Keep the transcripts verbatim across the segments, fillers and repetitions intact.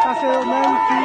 Sa se yo menm ki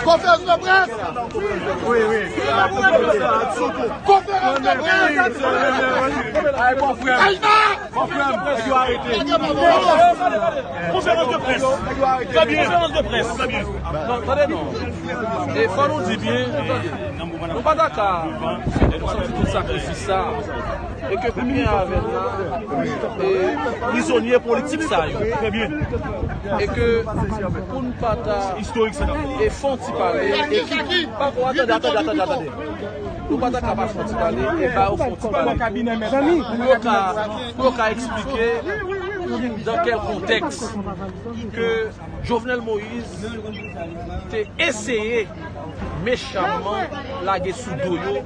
Konferans de près. Wi, wi. Konferans de près. Ay, bon, frè. Ay, non. Bon, frè, nèg yo arete. Konferans de près. Trè byen. Konferans de près. Trè byen. Non, tande non. E fò nou di byen, nou pa ta ka fè nou santi tout sakrifis sa. E ke pou byen avè n la, e prizonye politik sa yo. Trè byen. E ke pou n pa ta e fè yon ti pale, e ki pa ko, atande, atande, atande, atande. Nou pa ta ka pa fè yon ti pale, e ba yo fè yon ti pale. Pou yo ka, pou yo ka eksplike dans quel contexte que Jovenel Moïse te eseye mechamman lage sou do yo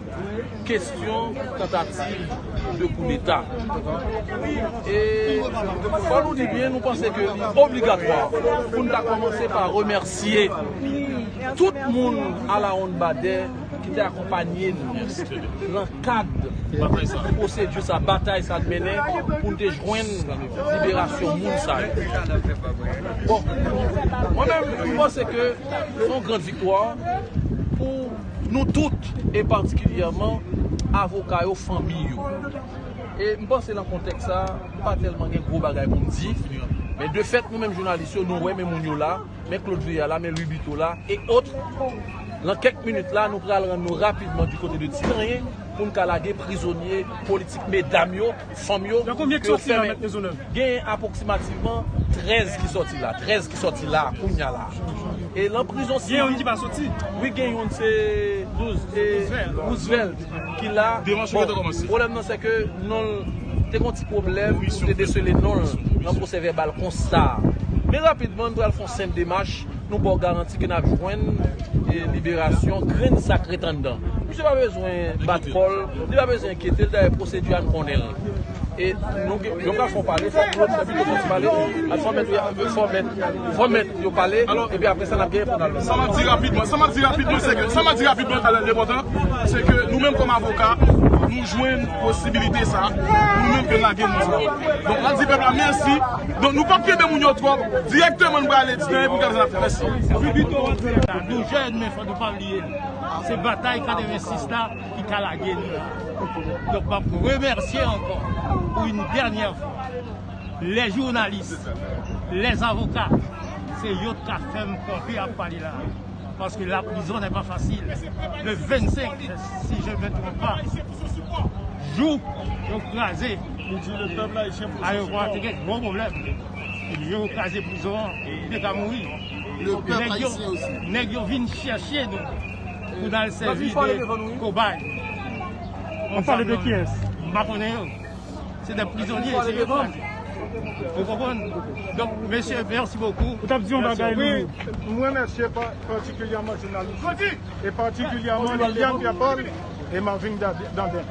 kesyon tantativ de koudeta. E fò nou di byen, nou panse ke li obligatwa pou n ta kòmanse pa remèsye tout moun alawonnbadè ki te akonpanye n nan kad pwosedi sa, batay sa n mennen pou n te jwenn liberasyon moun sa yo. Bon, mwen menm, m panse ke se yon grand viktwa pou nou tout, e patikilyèman avoka yo, fanmi yo. E m panse nan kontèks sa, m pa tèlman gen gwo bagay pou m di, men de fèt, nou menm jounalis yo, nou wè men moun yo la, men Claude Veillard la, men Louis Buteau la, e ot. Nan kèk minit la, nou pral rann nou rapidman di kote de Ti Tanyen pou n ka lage prizonye politik, medam yo, fanm yo, ke yo fèmen. Genyen apwoksimativman trèz ki sòti la, trèz ki sòti la, kounya la. E lan prizon si. Gen youn ki pa sòti. Wi, gen youn, se Roosevelt ki la. Bon, pwoblèm nan, se ke non l te gon ti pwoblèm, nou te desele non l nan pwosè vèbal konsta. Men rapidman, nou pral fè yon senp demach, nou ba w garanti ke n ap jwenn, e, liberasyon grenn sa k ret anndan. Misye pa bezwen bat kò l, li pa bezwen enkyete l, dayè pwosedi a n konnen l. E nou gen, yo pral fè w pale, fò Claude fè pito fè w ti pale, fò mèt, fò mèt, fò mèt yo pale, epi apre sa n ap gen pou n al. Sa m ap di rapidman, sa m ap di rapidman, se ke, sa m ap di rapidman, Kalèl, enpòtan, se ke nou menm kòm avoka, nou jwenn posibilite sa, nou menm ke n lage moun sa. Donk, n ap di pèp la mèsi. Donk, nou p ap kenbe moun yo twòp. Dirèkteman, nou prale Ti Tanyen pou n gade sa n ap fè. Mèsi. Nou jèn, men fò nou pa bliye. Se batay katrevensis la ki ka lage nou la. Donk, m ap remèsye ankò pou yon dènyè fwa lè jounalis, lè avoka, se yo k ka fè m kanpe ap pale la. Paske la prizon n'est pas facile. Le vennsenk, si je me trompe pas, jou yo kraze ayewopò a, te gen gwo pwoblèm. Yo kraze prizon an, te ka mouri. Nèg yo, nèg yo vin chèche nou pou n al sèvi de kobay. Ou pale de kiyès? M pa konnen yo. Se de prizonye, se yo. Ou konprann? Donk, mesye, mèsi bokou. Ou t ap di yon bagay, wi, nou. M remèsye pa-, patikilyèman jounalis, e patikilyèman Liliane Pierre Paul e Marvin Dade-, Dandin.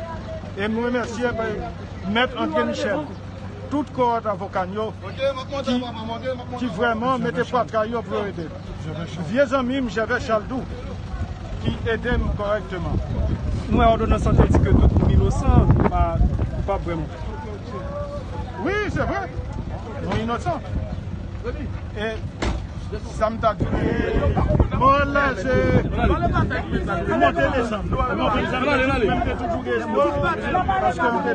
E m remèsye, pa-, Mèt André Michel, tout kowòt avoka n yo ki, ki vrèman mete fatra yo pou yo ede. Vye zanmi m, Jèvè Chaldou, ki ede m kòrèkteman. Nou wè òdonans lan te di ke tout moun inosan, nou pa koupab vrèman. Wi, se vre. Nou inosan. E sa m ta di, mwen la, se monte desann. Monte desann, men m te toujou gen espwa, paske m te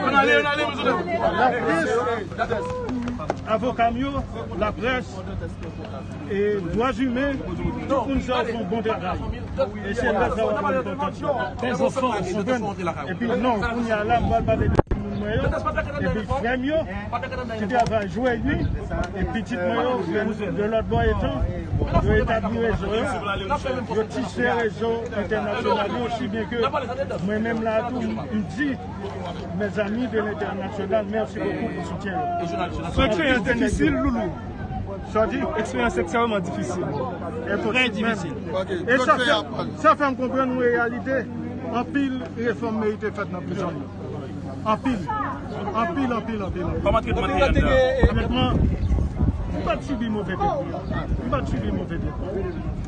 toujou laplis, avoka m yo, laprès, E dwa imen, tout moun sa yo fè yon bon travay. E se lè sa yo pran enpòtans yo. Epi non, kounye a la, m pral pale de timoun mwen yo. Epi frè m yo, ki travay jou e nwi. E pitit mwen yo, de lòt bò etan, yo etabli rezo yo. Yo tise rezo entènasyonal yo, osi byen ke mwen menm la tou, m di, mes amis de l'international, merci beaucoup pour soutien yo. Yon eksperyans difisil, Loulou. Sa w di? Eksperyans ekstrèmman difisil. Trè difisil. E sa fè, sa fè m konprann yon reyalite. Anpil refòm merite fèt nan prizon yo. Anpil. Anpil, anpil, anpil, anpil. Kòman tretman te ye la? Onètman, m pa t sibi move tretman. M pa t sibi move tretman.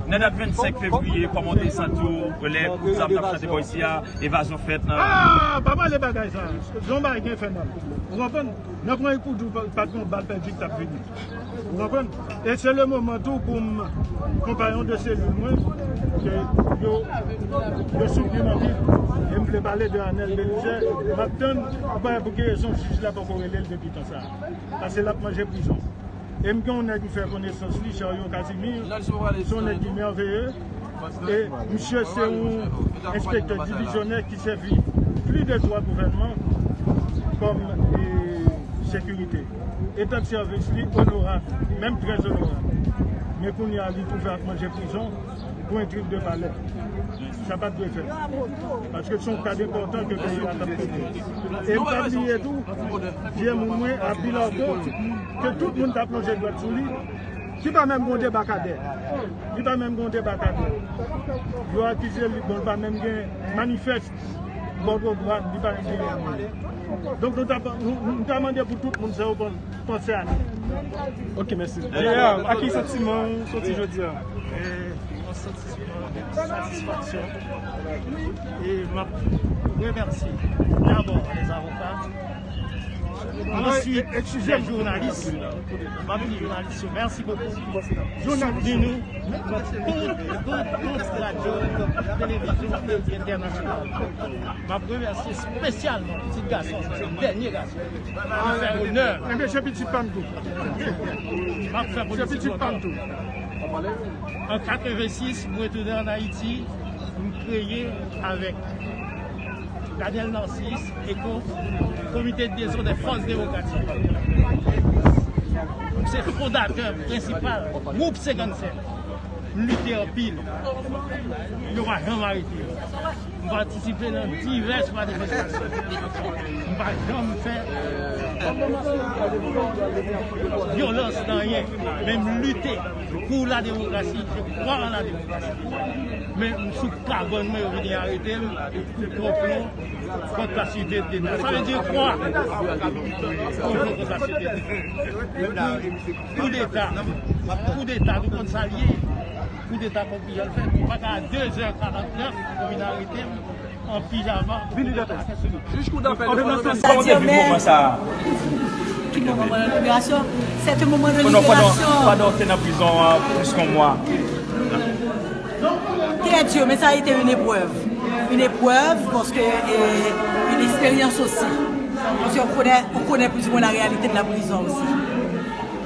Nan dat vennsenk fevriye, kòman w te santi w lè kout zam t ap chante bò isi a, evazyon fèt nan... Ah, pa pale bagay sa. Se yon bagay ki enfènal. Ou konprann? Nan pran yon kout, pa t gen yon bal pèdi ki t ap vini. Ou konprann? E se le moman tou pou m, konpayon de selil mwen, ke yo, yo soutni m anpil. E m vle pale de Anèl Belizaire. M ap tann, m pa wè pou ki rezon jij la poko rele l depi tan sa a. Paske l ap manje prizon. E m gen yon nèg m fè konesans li, Chariot Casimir, se yon nèg ki mèveye. E misye se yon enspektè divizyonè ki sèvi plis de twa gouvènman kòm, e, sekirite. Eta de sèvis li onorab, menm trè onorab. Men kounye a, li twouve ap manje prizon pou yon trip de palè. Sa pa t dwe fèt. Paske se yon kad enpòtan ke peyi a t ap trete. E m pa bliye tou, vye moun mwen, Abilardo, ke tout moun ta plonje dwèt sou li, ki pa menm gen yon debakadè. Li pa menm gen yon debakadè. Yo akize li, bon, li pa menm gen manifès bò twotwa, li pa menm gen anyen. Donk, nou ta, nou, nou ta mande pou tout moun sa yo pran panse a nou. Ok, mèsi. J R, a ki santiman w soti jodi a? Eh, yon santiman de satisfaksyon. E m ap remèsye dabò lèzavoka. Answit, lè jounalis. M ap di jounalis yo mèsi bokou pou soutni nou. Tout, tout, tout radyo, televizyon entènasyonal. M ap remèsye espesyalman pitit gason, se dènye gason. Li fè onè. Enben, se pitit pa m tou. M ap fè politik lontan. An katrevensis, mwen retounen ann Ayiti, m kreye avèk Daniel Narcisse e ko-, Comité de liaison des forces démocratiques. M se fondatè prensipal gwoup senkannsèt. M lite anpil. Yo pa janm arete. M patisipe nan divès manifestasyon. M pa janm fè vyolans nan anyen. Men m lite pou la demokrasi. Je crois en la démocratie. Men m sou kabann mwen, yo vini arete m pou konplo kont la sirete deta. Sa vle di kwa? Konplo kont la sirete deta. Koudeta. Koudeta, nou konn sa l ye. Koudeta kont ki jan l fèt. Ou pa ka a de zè karant nèf, yo vin arete m an pijama. Vini, Dantès. Jij kou dapèl. Kòman w te viv moman sa a? Ki moman nan liberasyon? C'est un moment de libération. Pandan, pandan, pandan w te nan prizon an plis ke yon mwa. Très dur, mais ça a été une épreuve. Une épreuve, parce que, euh, une expérience aussi. Parce qu'on connaît, on connaît plus ou moins la réalité de la prison aussi.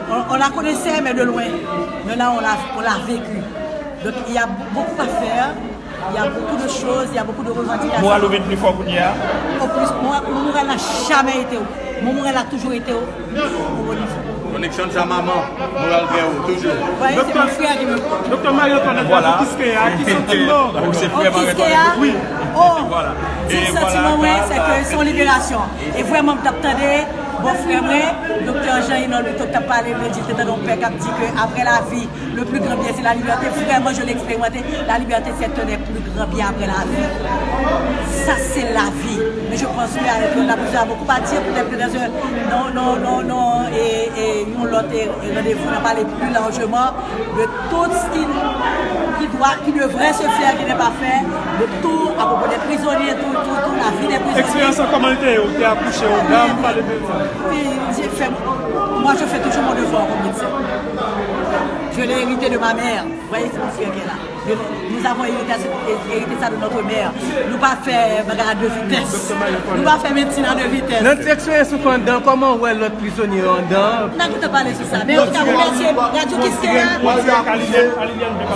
On, on la connaissait, mais de loin. Mais là, on l'a, on l'a vécu. Donc, il y a beaucoup à faire. Il y a beaucoup de choses, il y a beaucoup de revendications. Moral ou vin pli fò kounye a? Au plus, mon, mon moral n'a jamais été haut. Mon moral a toujours été haut, au haut niveau. Koneksyon sa manman, moral trè wo, toujou. Vous voyez, c'est mon frère qui me... Doktè Marie Antoinette, voilà. Au Kiskeya, ki santiman w? Au Kiskeya? Oui. Oh, voilà. Ti santiman mwen, c'est que c'est une libération. Et vraiment, m t ap tande bon frè mwen, Doktè Jean Inolito, k t ap pale, m di, te tande yon pè k ap di ke après la vie, le plus grand bien, c'est la liberté. Vraiment, je l'ai expérimenté. La liberté, c'est un des plus grands biens après la vie. Ça, c'est la vie. Mais je pense que avec la prison, il y a beaucoup à dire. Peut-être que dans un, non, non, non, non, et, et yon lòt, eh, rendez-vous, on en parle plus largement de tout ce qui, qui doit, qui devrait se faire, qui n'est pas fait, de tout à propos des prisonniers, tout, tout, tout, la vie des prisonniers. Eksperyans lan, kòman l te ye? Ou te akouche, ou dam, pale de sa. Oui, j'ai fait, moi, je fais toujours mon devoir comme médecin. Je l'ai hérité de ma mère. Vous voyez, c'est mon frère qui est là. Nous avons hérité, hérité ça de notre mère. Nou pa fè bagay a de vitès. Nou pa fè medsin a de vitès. Nan ti eksperyans ou fè anndan, kòman w wè lòt prizonye yo anndan? N a gentan pale sou sa. Men an tou ka, remèsye Radyo Kiskeya. Wap vin akouche.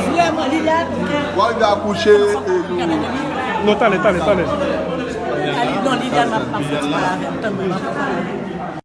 Vrèman, Liliane, ok. Wap vin akouche. E nou. Non, talè, talè, talè. Non, Liliane, m ap fè ti pale avè m. Tann mwen, m ap pale.